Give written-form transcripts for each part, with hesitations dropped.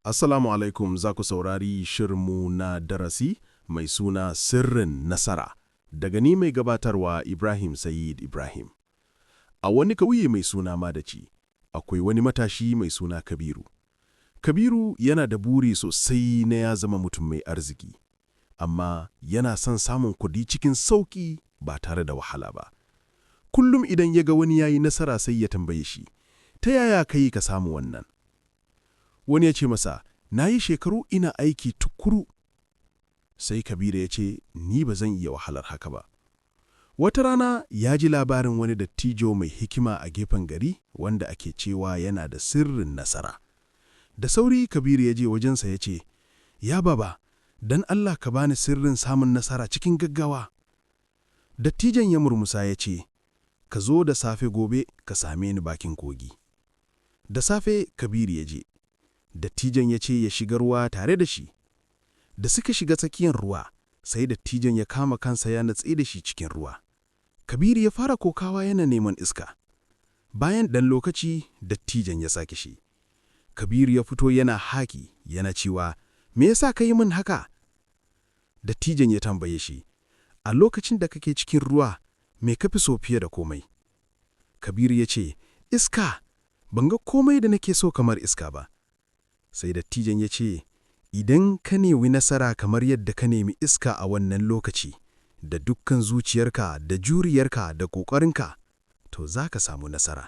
Assalamu alaikum, za ku saurari shirinmu na darasi mai suna Sirrin Nasara, daga ni mai gabatarwa Ibrahim Sayid Ibrahim. A wani kauye mai suna Madaci, akwai wani matashi mai suna Kabiru. Kabiru yana da buri sosai na ya zama mutum mai arziki, amma yana son samun kuɗi cikin sauƙi ba tare da wahala ba. Kullum idan ya ga wani ya yi nasara, sai ya tambaye shi, "Ta yaya ka yi ka samu wannan?" Wani ya ce masa, "Na yi shekaru ina aiki tukuru." Sai Kabiru ya ce, "Ni ba zan iya wahalar haka ba." Wata rana ya ji labarin wani dattijo mai hikima a gefen gari wanda ake cewa yana da sirrin nasara. Da sauri Kabiru ya je wajensa ya ce, "Ya baba, don Allah ka bani sirrin samun nasara cikin gaggawa." Dattijon ya murmusa ya ce, "Ka zo da safe gobe ka same ni bakin kogi." Da safe Kabiru ya je. Dattijon ya ce ya shiga ruwa tare da shi. Da suka shiga tsakiyar ruwa, sai dattijon ya kama kansa ya natse da shi cikin ruwa. Kabiru ya fara kokawa yana neman iska. Bayan ɗan lokaci, dattijon ya sake shi. Kabiru ya fito yana haki, yana cewa, "Me yasa ka yi min haka?" Dattijon ya tambaye shi, "A lokacin da kake cikin ruwa, me ka fi so fiye da komai?" Kabiru ya ce, "Iska, ban ga komai da nake so kamar iska ba." Sai dattijon ya ce, "Idan ka nemi nasara kamar yadda ka nemi iska a wannan lokaci, da dukkan zuciyarka da juriyarka da ƙoƙarinka, to za ka samu nasara."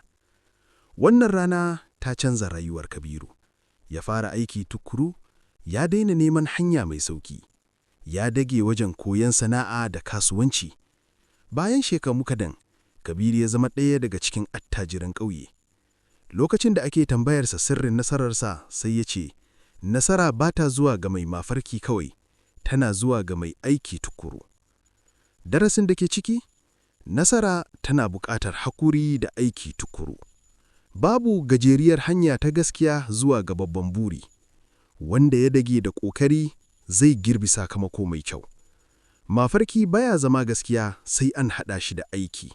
Wannan rana ta canza rayuwar Kabiru. Ya fara aiki tukuru, ya daina neman hanya mai sauki. Ya dage wajen koyon sana'a da kasuwanci. Bayan shekaru kadan, Kabiru ya zama ɗaya daga cikin attajiran ƙauye. Lokacin da ake tambayarsa sirrin nasararsa, sai ya ce, "Nasara ba ta zuwa ga mai mafarki kawai, tana zuwa ga mai aiki tukuru." Darasin da ke ciki? Nasara tana buƙatar hakuri da aiki tukuru. Babu gajeriyar hanya ta gaskiya zuwa ga babban buri. Wanda ya dage da ƙoƙari zai girbi sakamako mai kyau. Mafarki baya zama gaskiya sai an haɗa shi da aiki.